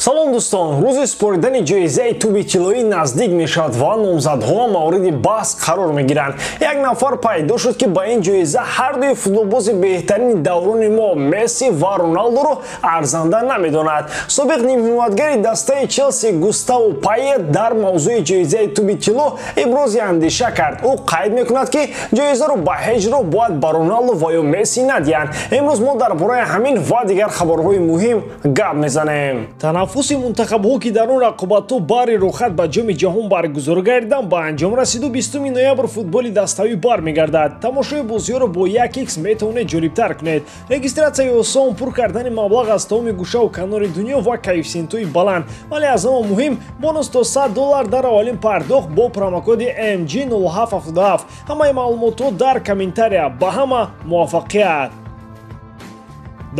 Салом дӯстон, рӯзи супоридани ҷоизаи туби тиллоӣ наздик мешавад ва номзадҳо мавриди баҳс қарор мегиранд. Як нафар пайдо шуд, ки ба ин ҷоиза ҳардуи футболбози беҳтарини даврони мо Месси ва Роналдоро арзанда намедонад. Собиқ нимҳимоятгари дастаи Челси Густаво Пайет дар мавзӯи ҷоизаи туби тилло ибрози андеша кард. Ӯ қайд мекунад, ки ҷоизаро ба ҳеҷ роҳ бояд ба Роналдо ва ё Месси надиҳанд. Имрӯз мо дар бораи ҳамин ва дигар хабарҳои муҳим гап мезанем. Танаффуси мунтахабҳо, ки дар он рақобатҳо бари рухат ба Ҷоми ҷаҳон баргузор гардидан, ба анҷом расиду 20 ноябр футболи даставӣ бармегардад. Тамошои бозиҳоро бо 1x метавонед ҷолибтар кунед. Регистратсияи осон, пур кардани маблағ аз тамоми гӯшаву канори дунё ва коэффисиентҳои баланд. Вале аз ҳама муҳим, бонус то $100 дар аввалин пардохт бо промокоди MG0777. Ҳамаи маълумотҳо дар комментария. Ба ҳама муваффақият!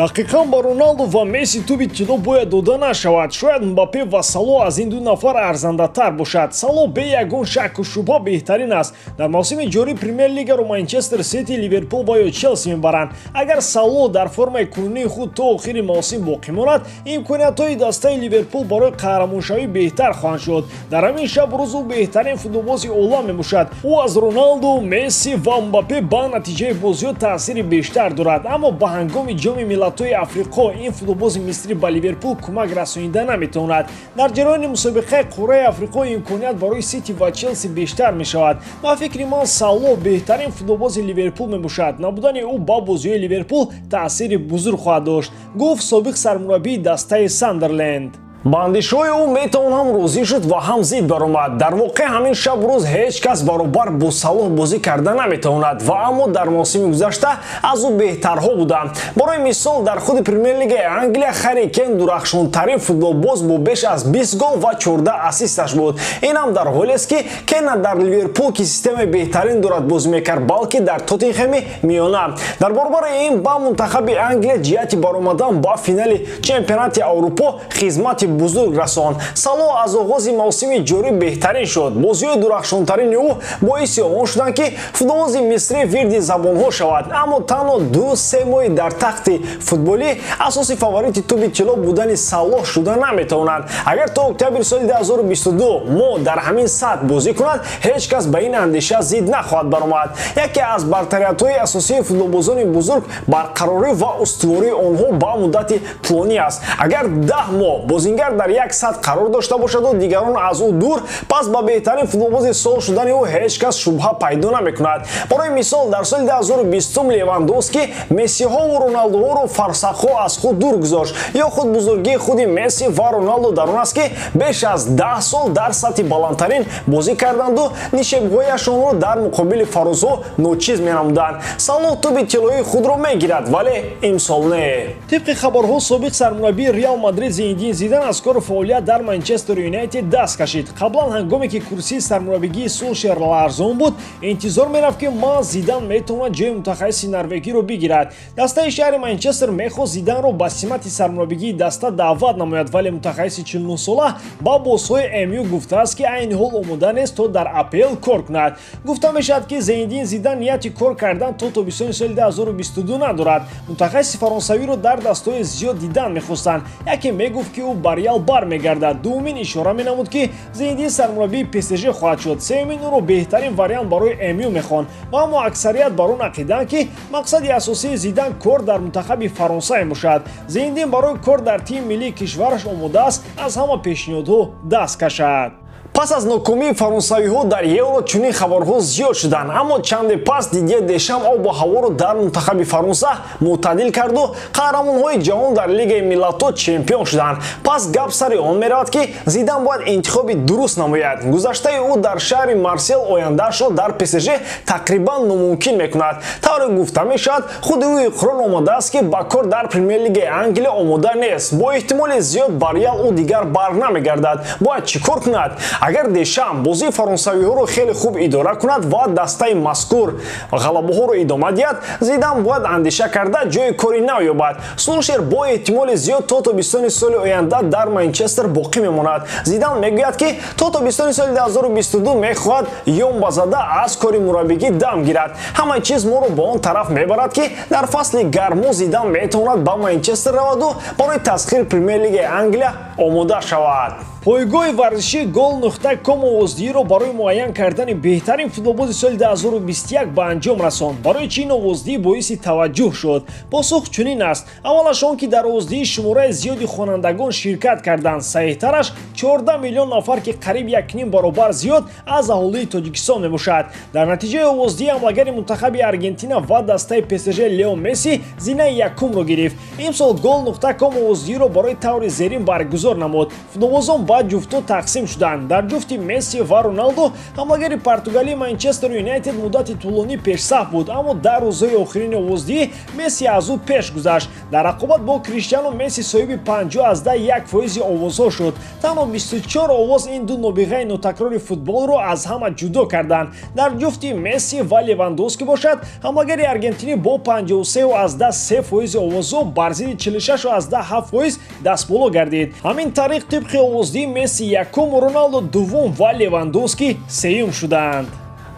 Дақиқан ба Роналдо ва Месси туби тилло бояд дода нашавад. Шояд Мбаппе ва Сало аз ин ду нафар арзандатар бошад. Сало бе ягон шакку шубҳа беҳтарин аст. Дар мавсими ҷорӣ Премер-лигаро Манчестер Сити, Ливерпул ва ё Челси мебаранд. Агар Сало дар формаи кунунии худ то охири мавсим боқӣ монад, имкониятҳои дастаи Ливерпул барои қаҳрамоншавӣ беҳтар хоҳанд шуд. Дар ҳамин шаб рӯз ӯ беҳтарин футболбози олам мебошад. Ӯ аз Роналдо, Месси ва Мбаппе ба натиҷаи бозиҳо таъсири бештар дорад, аммо ба ҳангоми Ҷоми миллатҳои Африқо ин футболбози мисрӣ ба Ливерпул кӯмак расонида наметавонад. Дар ҷараёни мусобиқаи қурраи Африқо имконият барои Сити ва Челси бештар мешавад. Ба фикри ман, Сало беҳтарин футболбози Ливерпул мебошад. Набудани ӯ ба бозиҳои Ливерпул таъсири бузург хоҳад дошт, гуфт собиқ сармураббии дастаи Сандерленд. Ба андешаҳои ӯ метавон ҳам розӣ шуд ва ҳам зид баромад. Дар воқеъ ҳамин шаб рӯз ҳеҷ кас баробар бо Салоҳ бозӣ карда наметавонад ва аммо дар мавсими гузашта аз ӯ беҳтарҳо буданд. Барои мисол, дар худи Премер-лигаи Англия Харри Кен дурахшонтарин футболбоз бо беш аз 20 гол ва 14 ассисташ буд. Ин ҳам дар ҳолест, ки Кен на дар Ливерпул, ки системаи беҳтарин дорад, бозӣ мекард, балки дар Тоттенхеми миёна. Дар баробари ин ба мунтахаби Англия ҷиҳати баромадан ба финали чемпионати Аврупо хизмати бузург расон. Сало аз оғози мавсими ҷорӣ беҳтарин шуд. Бозиҳои дурахшонтарини ӯ боиси он шуданд, ки футболбози мисрӣ вирди забонҳо шавад. Аммо танҳо 2-3 моҳи дар тахти футболӣ асоси фаворити туби тилло будани Салоҳ шуда наметавонад. Агар то октябри соли 2022 мо дар ҳамин сатҳ бозӣ кунад, ҳеҷ кас ба ин андеша зид нахоҳад баромад. Яке аз бартариятҳои асосии футболбозони бузург барқарорӣ ва устувории онҳо ба муддати тӯлонӣ аст. Агар 10 моҳ бозингар дар як сатҳ қарор дошта бошаду дигарон аз ӯ дур, пас ба беҳтарин футболбози сол шудани ӯ ҳеҷ кас шубҳа пайдо намекунад. Барои мисол, дар соли 2020 Левандовски Мессиҳову Роналдоҳоро фарсахҳо аз худ дур гузошт. Ё худ бузургии худи Месси ва Роналдо дар он аст, ки беш аз 10 сол дар сатҳи баландтарин бозӣ карданду нишебҳояшонро дар муқобили фарозҳо ночиз менамуданд. Сало туби тиллоии худро мегирад, вале имсол не. Тибқи хабарҳо, собиқ сармураббии Реал Мадрид Зинедин Зидан аз кору фаъолият дар Манчестер Юнайтед даст кашид. Қаблан ҳангоме ки курсии сармураббигии Сулшер ларзон буд, интизор мерафт, ки маҳз Зидан метавонад ҷои мутахассиси норвегиро бигирад. Дастаи шаҳри Манчестер мехост Зиданро ба симати сармураббигии даста даъват намояд, вале мутахассиси 49-сола ба бозҳои МЮ гуфтааст, ки айни ҳол омода нест, то дар АПЛ кор кунад. Гуфта мешавад, ки Зинедин Зидан нияти кор кардан то тобистони соли 2022 надорад. Мутахассиси фаронсавиро дар дастҳои зиёд дидан мехостанд. Яке мегуфт, ки ӯ ба Реал бармегардад, дуввумин ишора менамуд, ки Зинедин сармураббии ПСЖ хоҳад шуд, сеюмин ӯро беҳтарин вариант барои МЮ мехонд. Ва аммо аксарият бар он ақидаанд, ки мақсади асосии Зидан кор дар мунтахаби Фаронса мебошад. Зинедин барои кор дар тими миллии кишвараш омода аст аз ҳама пешниҳодҳо даст кашад. Пас аз нокомии фаронсавиҳо дар Евро чунин хабарҳо зиёд шуданд, аммо чанде пас Дидье Дешам обу ҳаворо дар мунтахаби Фаронса мӯътадил карду қаҳрамонҳои ҷаҳон дар Лигаи миллатҳо чемпион шуданд. Пас гап сари он меравад, ки Зидан бояд интихоби дуруст намояд. Гузаштаи ӯ дар шаҳри Марсел ояндаашро дар ПСЖ тақрибан номумкин мекунад. Тавре гуфта мешавад, худи ӯ иқрор омадааст, ки ба кор дар Премер-лигаи Англия омода нест. Бо эҳтимоли зиёд ба Реал ӯ дигар барнамегардад. Бояд чӣ кор кунад? Агар Дешам бозии фаронсавиҳоро хеле хуб идора кунад ва дастаи мазкур ғалабаҳоро идома диҳад, Зидан бояд андеша карда ҷои кори нав ёбад. Сулшер бо эҳтимоли зиёд то тобистони соли оянда дар Манчестер боқӣ мемонад. Зидан мегӯяд, ки то тобистони соли 2022 мехоҳад ёмбазада аз кори мураббигӣ дам гирад. Ҳамаи чиз моро ба он тараф мебарад, ки дар фасли гармо Зидан метавонад ба Манчестер раваду барои тасхири Премер-лигаи Англия омода шавад. Пойгоҳи варзишии Гол.ком овоздиҳиро барои муайян кардани беҳтарин футболбози соли 2021 ба анҷом расонд. Барои чӣ ин овоздиҳӣ боиси таваҷҷӯҳ шуд? Посух чунин аст. Аввалаш он ки дар овоздиҳӣ шумораи зиёди хонандагон ширкат карданд. Саҳиҳтараш 14 миллион нафар, ки қариб 1,5 баробар зиёд аз аҳолии Тоҷикистон мебошад. Дар натиҷаи овоздиҳӣ ҳамлагари мунтахаби Аргентина ва дастаи ПСЖ Лео Месси зинаи якумро гирифт. Имсол Гол.ком овоздиҳиро барои таври зерин баргузор намуд. Футболбозон ба ҷуфтҳо тақсим шуданд. Дар ҷуфти Месси ва Роналдо ҳамлагари португалии Манчестер Юнайтед муддати тӯлонӣ пешсаф буд, аммо дар рӯзҳои охирини овоздиҳӣ Месси аз ӯ пеш гузашт. Дар рақобат бо Криштиану Месси соҳиби 50,1% овозҳо шуд. Танҳо 24 овоз ин ду нобиғаи нотакрори футболро аз ҳама ҷудо карданд. Дар ҷуфти Месси ва Левандовски бошад, ҳамлагари аргентинӣ бо 53,3% овозҳо бар зидди 46,7% дастболо гардид. Ҳамин тариқ тибқи овоздиҳӣ Месси якум, Роналдо дуввум ва Левандовски сеюм шуданд.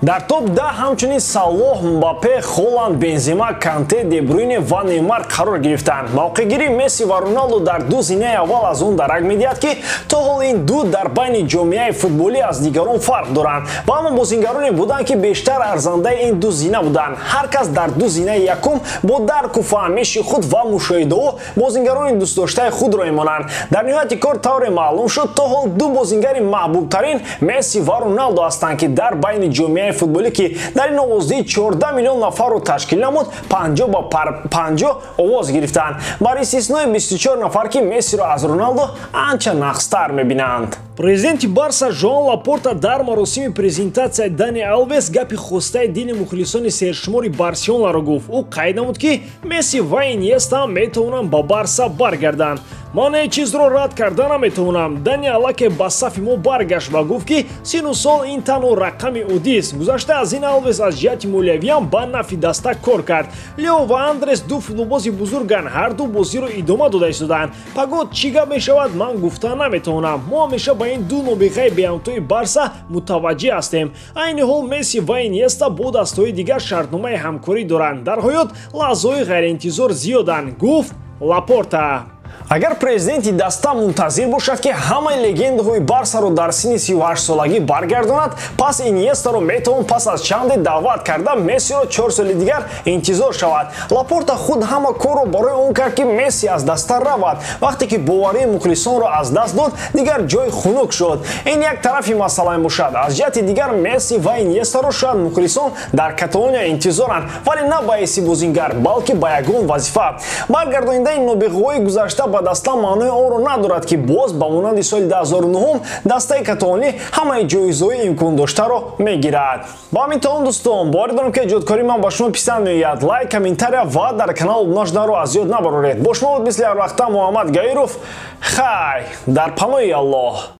Дар топ-10 ҳамчунин Салоҳ, Мбаппе, Холанд, Бензема, Канте, Дебрюйне ва Неймар қарор гирифтанд. Мавқеъгирии Месси ва Роналдо дар ду зинаи аввал аз он дарак медиҳад, ки то ҳол ин ду дар байни ҷомеаи футболӣ аз дигарон фарқ доранд ва аммо бозингароне буданд, ки бештар арзандаи ин ду зина буданд. Ҳар кас дар ду зинаи якум бо дарку фаҳмиши худ ва мушоҳидаҳо бозингарони дӯстдоштаи худро мемонанд. Дар ниҳояти кор тавре маълум шуд, то ҳол ду бозингари маҳбубтарин Месси ва Роналдо ҳастанд, ки дар байни ҷомеаи футболӣ, ки дар ин овоздиҳӣ 14 миллион нафарро ташкил намуд, 50-50 овоз гирифтанд, бар истиснои 24 нафар, ки Мессиро аз Роналдо анча нақстар мебинанд. Президенти Барса Жоан Лапорта дар маросими презентатсияи Дани Алвес гапи хостаи дили мухлисони сершумори Барселонаро гуфт. Ӯ қайд намуд, ки Месси ва Иньеста метавонанд ба Барса баргарданд. Ман ҳеҷ чизро рад карда наметавонам. Дани аллакай ба сафи мо баргашт ва гуфт, ки сину сол ин танҳо рақами оддист. Гузашта аз ин, Алвес аз ҷиҳати молиявиам ба нафъи даста кор кард. Лео ва Андрес ду футболбози бузурганд, ҳарду бозиро идома дода истоданд. Пагоҳ чӣ гап мешавад, ман гуфта наметавонам. Мо ҳамеша ба ин ду нобиғаи беҳамтои Барса мутаваҷҷеҳ ҳастем. Айни ҳол Месси ва Иньеста бо дастаҳои дигар шартномаи ҳамкорӣ доранд. Дар ҳаёт лаҳзаҳои ғайриинтизор зиёданд, гуфт Лапорта. Агар президенти даста мунтазир бошад, ки ҳамаи легендаҳои Барсаро дар синни 38-солагӣ баргардонад, пас Иньестаро метавон пас аз чанде даъват карда Мессиро 4 соли дигар интизор шавад. Лапорта худ ҳама корро барои он кард, ки Месси аз даста равад. Вақте ки боварии мухлисонро аз даст дод, дигар ҷой хунук шуд. Ин як тарафи масъала мебошад. Аз ҷиҳати дигар Месси ва Иньестаро шояд мухлисон дар Каталония интизоранд, вале на ба ҳайси бозингар, балки ба ягон вазифа. Баргардонидани нобиғаҳои гузашта ба даста маънои онро надорад, ки боз ба монанди соли 2009 дастаи каталонӣ ҳамаи ҷоизаҳои имкондоштаро мегирад. Ба ҳамин то он, дӯстон, боварӣ дорам, ки эҷодкории ман ба шумо писанд меояд. Лайк, комментария ва дар канал обуна шуданро аз ёд набароред. Бо шумо буд мисли ҳар вақта Муҳаммад Гаиров. Хай, дар паноҳи Аллоҳ.